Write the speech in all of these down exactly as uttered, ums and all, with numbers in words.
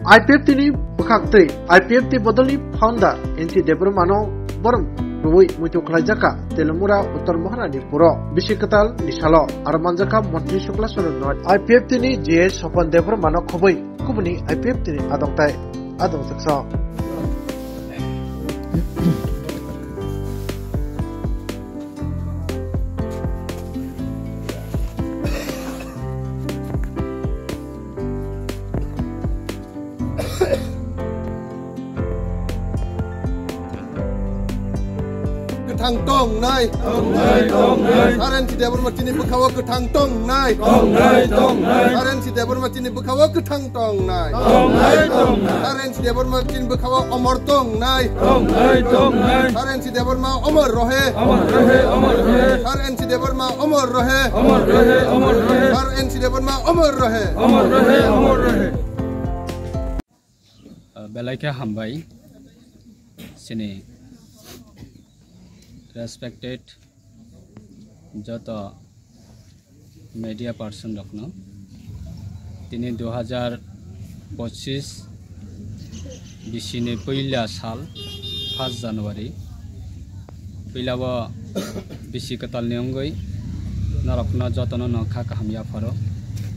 I P F T ni bwkhak twi I P F T bodolni founder N C Debbarmano borom rwui muitu khlaijak kha Telamura Uttor Maharani puro bisi kwtal ni salo. Aro manjak kha Montri Shukla Saran no I P F T ni G A Sopan Debbarmano khobwi kubuni I P F T ni adong tai adong chaksa. Kwthang tongnai. Tongnai, tongnai. Saren si Debbarma chini bwkhao kwthang tongnai. Tongnai, tongnai. Saren si Debbarma chini bwkhao kwthang tongnai. Tongnai, tongnai. Saren si Debbarma chini bwkhao omor tongnai. Tongnai, tongnai. Saren si Debbarma omor rohe. Omor rohe, omor rohe. Saren si Debbarma omor rohe. Omor rohe, omor rohe. Saren si Debbarma omor rohe. Omor rohe, omor rohe. Uh, belai khe hambai chini respected joto media person rokno. Tini dui hajar pochis bisini puila sal, first January, puila o bisi kwtalni wngwi norokno jotono no kha kaham yapharo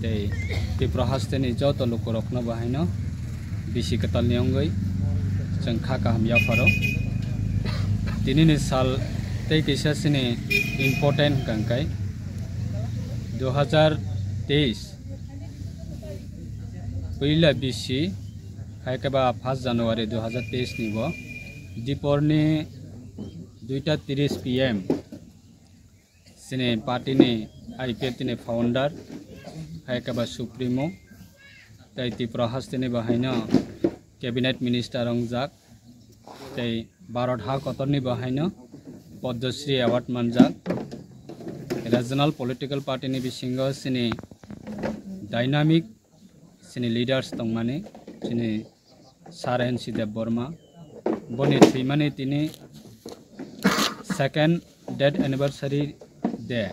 tei Tripura hasteni joto lukurokno bo haino bisi kwtalni wngwi chwng kha kaham yapharo. Tinini sal tei kisa chini important hwnkha hwnkhe dui hajar teis puila bisi, hai khe ba first January dui hajar teis ni bo diporni duita tris P M chini party ni I P F T ni founder, hai khe ba supremo, tei Tripura hasteni bo haino cabinet minister wngjak, tei Bharat ha kotorni bo haino Padma Shri Award manjak. Regional political party ni bisingo chini dynamic chini leaders tongmani, chini Sir N C Debbarma, boni thwimani tini second death anniversary day,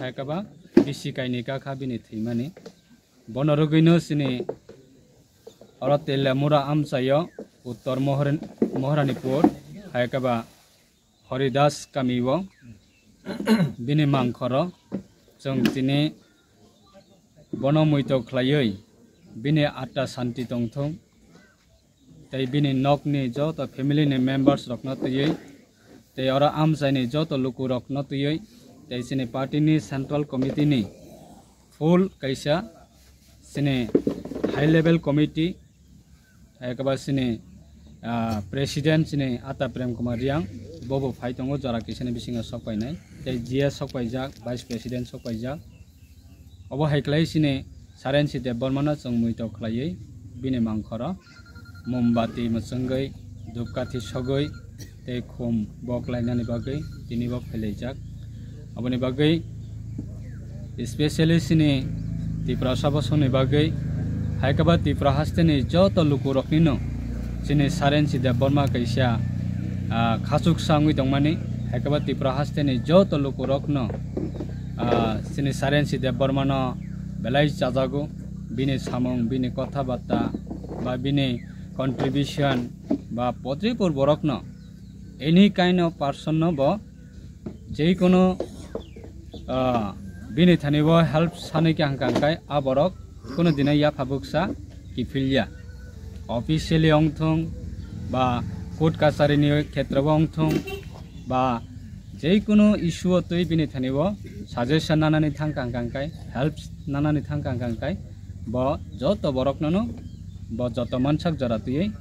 hai khe ba bisi kainwi kakha bini thwimani. Bono rwgwino chini oro Telamura amchaio Uttor Mohor-, Moharanipur, hai khe ba Haridas kamio bini mangkhoro chwng tini bono muitok khlaiwi bini atma santi tongthung tei bini nokni joto family ni members rokno twiwi tei oro amchaini joto lukurokno twiwi tei chini party ni central committee ni full kaisa chini high level committee, hai khe ba chini, ah, president chini Ata Prem Kumar Reang, bobo phai tongo jora kisani bisingo sok painai, tei G S sok paijak, vice president sok paijak. Obo hai khlai chini Sir N C Debbarmano chwng muitok khlaiwi bini mangkhoro mombati mwchwngwi, dhupkathi sogwi, tei khum bok lainani bagwi tini bo phailaijak. Aboni bagwi specially chini Tiprasa bosongni bagwi, hai khe ba Tripura hasteni joto lukuroknino chini Sir N C Debbarma kaisa, ah, khachuksa wngwi tongmani, hai khe ba Tripura hasteni joto lukurokno, ah, chini Sir N C Debbarmano belai chajago, bini samung, bini kotha batta ba bini contribution ba potripur borokno any kind of person no bo jekono, ah, bini thani bo help sanwi khe hangkha hangkai a borok kono dino yapha buksa kiphilya. Officially ongthung ba court kacharini khetrobo ongthung ba jekono issue o twi bini thani bo suggestion nanani thangkha hangkha hangkai, help nanani thangkha hangkha hangkai, bo joto borokno no bo joto mansak jora twiwi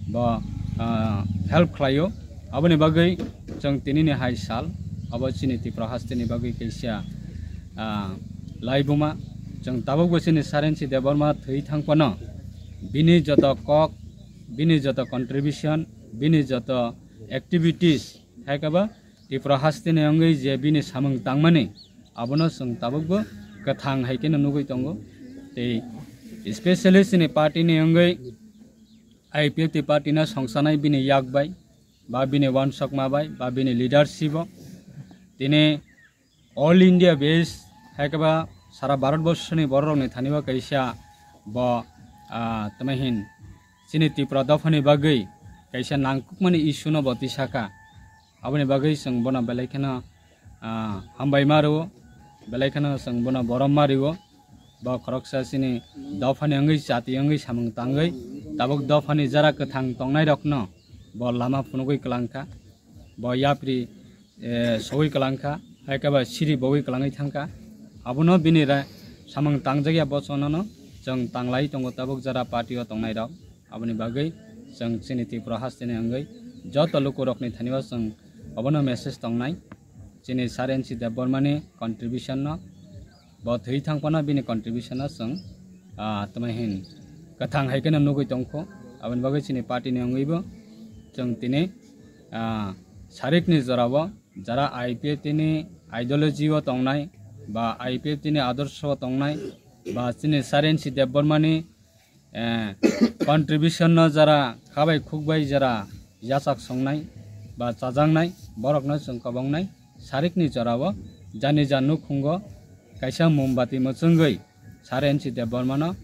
bo, ah, help khlaio. Aboni bagwi chwng tinini hai sal, abo chini Tripura hasteni bagwi kaisa, ah, laibuma. Chwng tabukbo chini Sir N C Debbarma thwi thangphano bini joto kok, bini joto contribution, bini joto activities, hai khe ba Tripura hasteni wngwi je bini samung tangmani, abono chwng tabukbo kwthang hai kheno nugwi tongo. Tei specially chini party ni wngwi I P F T party no songsanai bini yak bai, ba bini uansukma bai, ba bini leadership o tini all India base, hai khe ba sara Bharat borsoni borok rokni thani bo kaisa bo, ah, tamo hin chini Tripura dophani bagwi kaisa nangkukmani issue no bo tisaka. Aboni bagwi chwng bono belai kheno, ah, hambai ma rwo, belai kheno chwng bono borom ma rwo. Bo khoroksa chini dophani wngwi, chati wngwi, samung tangwi, tabuk dophani jara kwthang tongnairokno bo lama phunugwi kwlangkha. Bo yapri, eh, sogwi kwlangkha, hai khe ba siri bogwi kwlangwi thangkha. Abono bini ra-, samung tangjak ya bo chonano chwng tanglai tongo tabuk jara party o tongnairok. Aboni bagwi chwng chini Tripura hasteni wngwi joto lukurokni thani o chwng obono message tongnai. Chini Sir N C Debbarmani contribution no bo thwi thang phano bini contribution no chwng, ah, tamo hin kwthang hai kheno nugwi tongkho. Aboni bagwi chini party ni wngwi bo chwng tini, ah, sarikni jorao jara I P F T ni ideology o tongnai ba I P F T ni adorsho o tongnai ba chini Sir N C Debbarmani eh, contribution no jara khabai khukbai jara yachak songnai ba chajaknai borokno chwng kwbangni sarikni jorao jani ja nukhungo kaisa mombati mwchwngwi Sir N C Debbarmano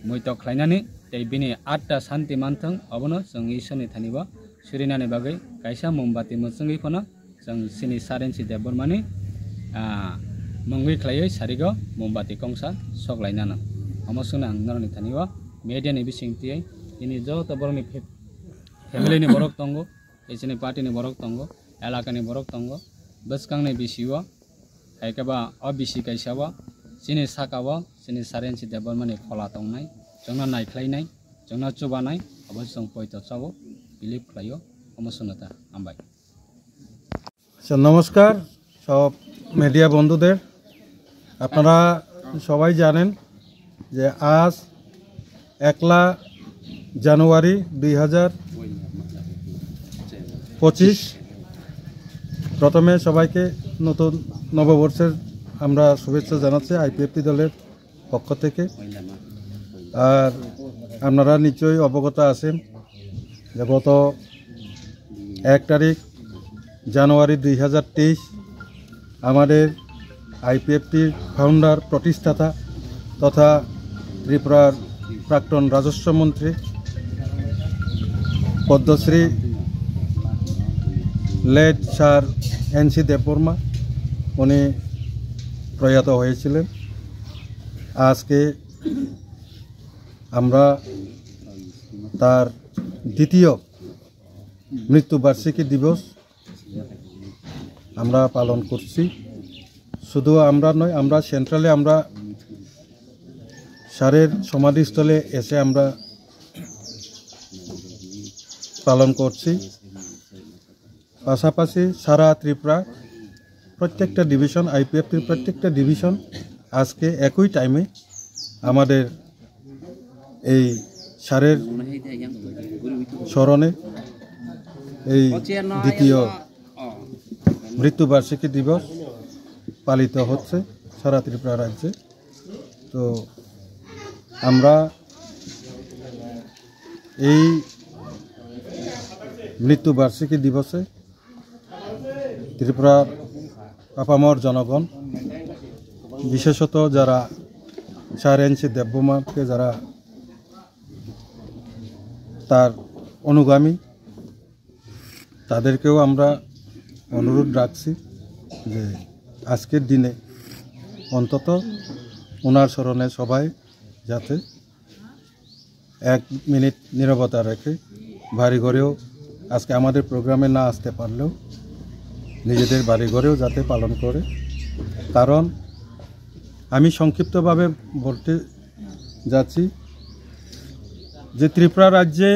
muitok khlainani tei bini atta santi manthwng obono chwng Ishwarni thani bo surinani bagwi kaisa mombati mwchwngwi phano chwng chini Sir N C Debbarmani, ah, mungwi khlaiwi sarigo mombati kongsa sok lainano. Omo swngno ang norokni thani o media ni bising twiwi chini joto borokni fa-, family ni borok tongo, tei chini party ni borok tongo, elaka ni borok tongo, bwskang ni bisio, hai khe ba o bisi kaisa o chini saka o chini Sir N C Debbarmani phola tongnai, chwngno naikhlainai, chwngno chubanai, abo chwng poito chao, believe khlaio, omo swngno ta, hambai. আচ্ছা, নমস্কার সব মিডিয়া বন্ধুদের। আপনারা সবাই জানেন যে আজ একলা জানুয়ারি দুই হাজার পঁচিশ। প্রথমে সবাইকে নতুন নববর্ষের আমরা শুভেচ্ছা জানাচ্ছি আইপিএফটি দলের পক্ষ থেকে। আর আপনারা নিশ্চয়ই অবগত আছেন যে গত এক তারিখ জানুয়ারি দুই হাজার তেইশ আমাদের আইপিএফটির ফাউন্ডার, প্রতিষ্ঠাতা তথা ত্রিপুরার প্রাক্তন রাজস্ব মন্ত্রী Padmashri late sir N C Debbarma উনি প্রয়াত হয়েছিলেন। আজকে আমরা তার দ্বিতীয় মৃত্যুবার্ষিকী দিবস আমরা পালন করছি। শুধু আমরা নয়, আমরা সেন্ট্রালে আমরা স্যারের সমাধিস্থলে এসে আমরা পালন করছি। পাশাপাশি সারা ত্রিপুরা প্রত্যেকটা ডিভিশন, আইপিএফটির প্রত্যেকটা ডিভিশন আজকে একই টাইমে আমাদের এই স্যারের স্মরণে এই দ্বিতীয় মৃত্যুবার্ষিকী দিবস পালিত হচ্ছে সারা ত্রিপুরা রাজ্যে। তো আমরা এই মৃত্যুবার্ষিকী দিবসে ত্রিপুরার আপামর জনগণ, বিশেষত যারা স্যার এন সি দেববর্মাকে, যারা তার অনুগামী, তাদেরকেও আমরা অনুরোধ রাখছি যে আজকের দিনে অন্তত ওনার স্মরণে সবাই যাতে এক মিনিট নীরবতা রেখে বাড়িঘরেও আজকে আমাদের প্রোগ্রামে না আসতে পারলেও নিজেদের বাড়িঘরেও যাতে পালন করে। কারণ আমি সংক্ষিপ্তভাবে বলতে যাচ্ছি যে ত্রিপুরা রাজ্যে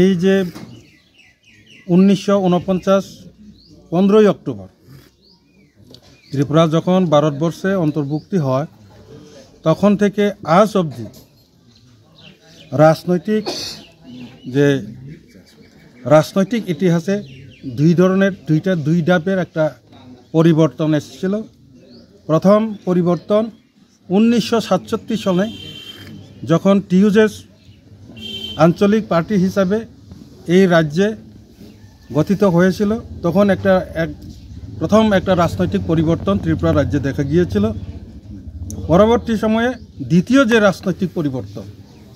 এই যে উনিশশো ঊনপঞ্চাশ পনেরোই অক্টোবর ত্রিপুরা যখন ভারতবর্ষে অন্তর্ভুক্তি হয়, তখন থেকে আজ অবধি রাজনৈতিক যে রাজনৈতিক ইতিহাসে দুই ধরনের, দুইটা, দুই ধাপের একটা পরিবর্তন এসেছিল। প্রথম পরিবর্তন উনিশশো সাতষট্টি সনে যখন টিউজেস আঞ্চলিক পার্টি হিসাবে এই রাজ্যে গঠিত হয়েছিল, তখন একটা এক প্রথম একটা রাজনৈতিক পরিবর্তন ত্রিপুরা রাজ্যে দেখা গিয়েছিল। পরবর্তী সময়ে দ্বিতীয় যে রাজনৈতিক পরিবর্তন,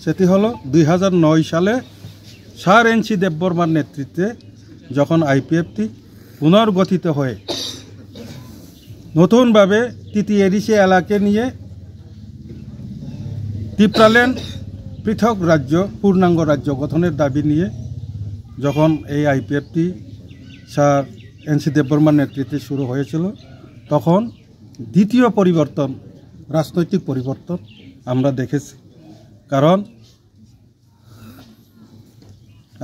সেটি হলো দুই হাজার নয় সালে স্যার এন সি দেববর্মার নেতৃত্বে যখন আইপিএফটি পুনর্গঠিত হয়ে নতুনভাবে টিটিএডিসি এলাকা নিয়ে টিপ্রাল্যান্ড পৃথক রাজ্য, পূর্ণাঙ্গ রাজ্য গঠনের দাবি নিয়ে যখন এই আইপিএফটি স্যার এন সি দেববর্মার নেতৃত্বে শুরু হয়েছিল, তখন দ্বিতীয় পরিবর্তন, রাজনৈতিক পরিবর্তন আমরা দেখেছি। কারণ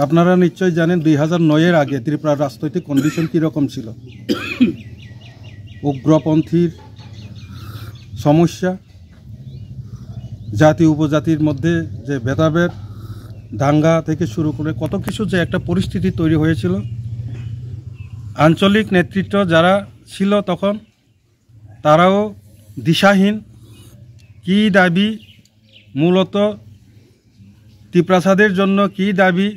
আপনারা নিশ্চয় জানেন, দুই হাজার নয় এর আগে ত্রিপুরার রাজনৈতিক কন্ডিশন কীরকম ছিল। উগ্রপন্থীর সমস্যা, জাতি উপজাতির মধ্যে যে ভেদাভেদ, দাঙ্গা থেকে শুরু করে কত কিছু যে একটা পরিস্থিতি তৈরি হয়েছিল। আঞ্চলিক নেতৃত্ব যারা ছিল তখন, তারাও দিশাহীন। কী দাবি, মূলত তিপ্রাসাদের জন্য কী দাবি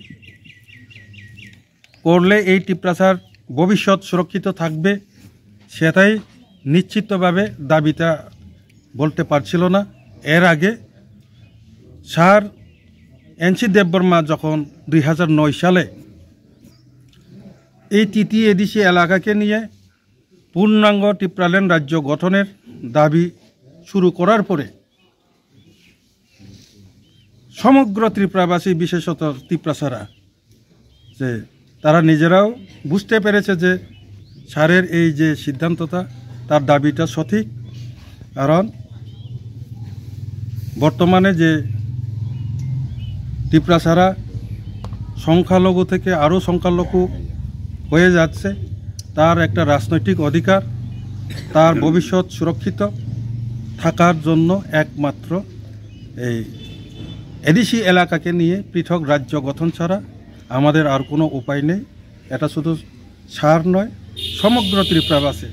করলে এই তিপ্রাসার ভবিষ্যৎ সুরক্ষিত থাকবে, সেটাই নিশ্চিতভাবে দাবিটা বলতে পারছিল না। এর আগে স্যার এন সি দেববর্মা যখন দুই হাজার নয় সালে এই টিটিএডিসি এলাকাকে নিয়ে পূর্ণাঙ্গ টিপ্রাল্যান্ড রাজ্য গঠনের দাবি শুরু করার পরে সমগ্র ত্রিপুরাবাসী, বিশেষত ত্রিপুরাসারা, যে তারা নিজেরাও বুঝতে পেরেছে যে স্যারের এই যে সিদ্ধান্তটা, তার দাবিটা সঠিক। কারণ বর্তমানে যে ত্রিপুরাসারা সংখ্যালঘু থেকে আরও সংখ্যালঘু হয়ে যাচ্ছে, তার একটা রাজনৈতিক অধিকার, তার ভবিষ্যৎ সুরক্ষিত থাকার জন্য একমাত্র এই এডিসি এলাকাকে নিয়ে পৃথক রাজ্য গঠন ছাড়া আমাদের আর কোনো উপায় নেই। এটা শুধু স্যার নয়, সমগ্র ত্রিপুরাবাসী,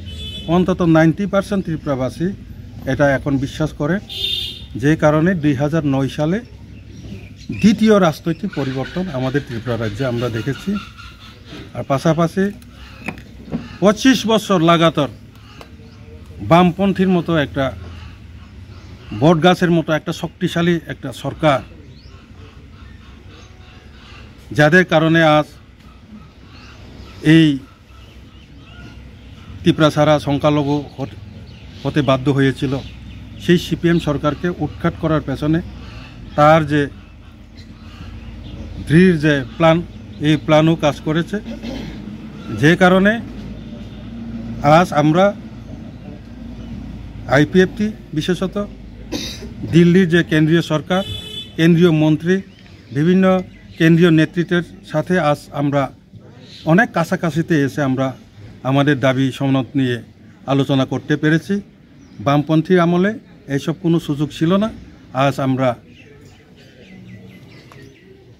অন্তত নাইনটি পার্সেন্ট ত্রিপুরাবাসী এটা এখন বিশ্বাস করে, যে কারণে দুই হাজার নয় সালে দ্বিতীয় রাজনৈতিক পরিবর্তন আমাদের ত্রিপুরা রাজ্যে আমরা দেখেছি। আর পাশাপাশি পঁচিশ বছর লাগাতার বামপন্থীর মতো একটা, বটগাছের মতো একটা শক্তিশালী একটা সরকার, যাদের কারণে আজ এই ত্রিপুরাসারা সংখ্যালঘু হত-, হতে বাধ্য হয়েছিল, সেই সিপিএম সরকারকে উৎখাত করার পেছনে তার যে দৃঢ় যে প্ল্যান, এই প্ল্যানও কাজ করেছে। যে কারণে আজ আমরা আইপিএফটি, বিশেষত দিল্লির যে কেন্দ্রীয় সরকার, কেন্দ্রীয় মন্ত্রী, বিভিন্ন কেন্দ্রীয় নেতৃত্বের সাথে আজ আমরা অনেক কাছাকাছিতে এসে আমরা আমাদের দাবি সনদ নিয়ে আলোচনা করতে পেরেছি। বামপন্থী আমলে এইসব কোনো সুযোগ ছিল না। আজ আমরা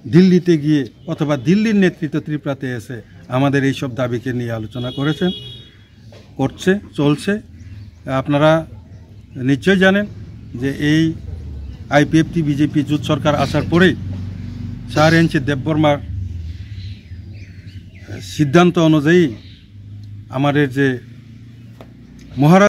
দিল্লিতে গিয়ে অথবা দিল্লির নেতৃত্ব ত্রিপুরাতে এসে আমাদের এইসব দাবিকে নিয়ে আলোচনা করেছেন, করছে, চলছে। আপনারা নিশ্চয় জানেন যে এই আইপিএফটি বিজেপি জোট সরকার আসার পরেই স্যার এন সি দেববর্মার সিদ্ধান্ত অনুযায়ী আমাদের যে মহারাষ্ট্র